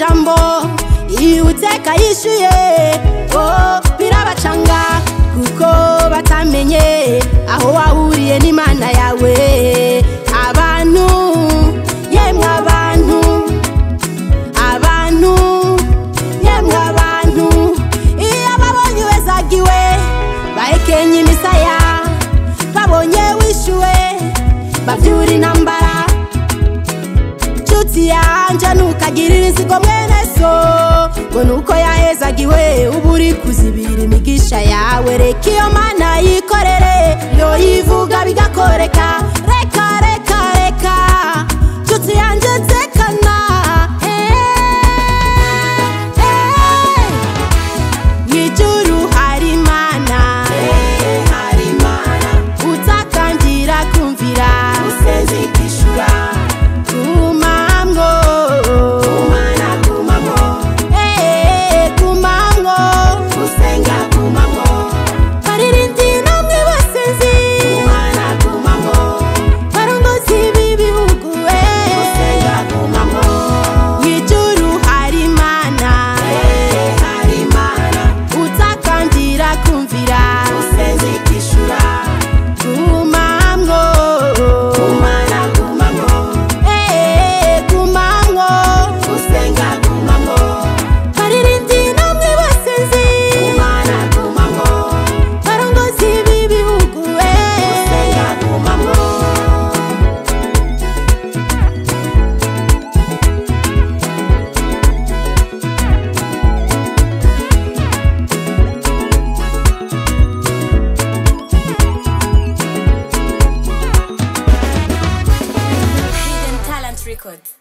amajambo iyo Uwiteka yishuye, oh birabacanga kuko batamenye aho wahuriye n'Imana yawe. Abantu yemwe abantu, abantu yemwe abantu, iyo babonye wezagiwe bahekenye imisaya, babonye wishuwe bavyura intambara. Nshuti yanje ntukagirire inzigo mwene so ngo nuko yahezagiwe uba uri kuzibira imigisha yawe. Reka iyo Mana yikorere, yo yivuga bigakoreka. Reka reka reka nshuti yanje tekana. Mw'ijuru hari Imana, utakangira kumvira kumamwo, kumamwo, baririmbyi namwe basenzi, barongozi b'ibihugu, mw'ijuru hari Imana, utakangira kumvira kumamwo, kumamwo, baririmbyi namwe basenzi, barongozi b'ibihugu, Hidden Talent Records.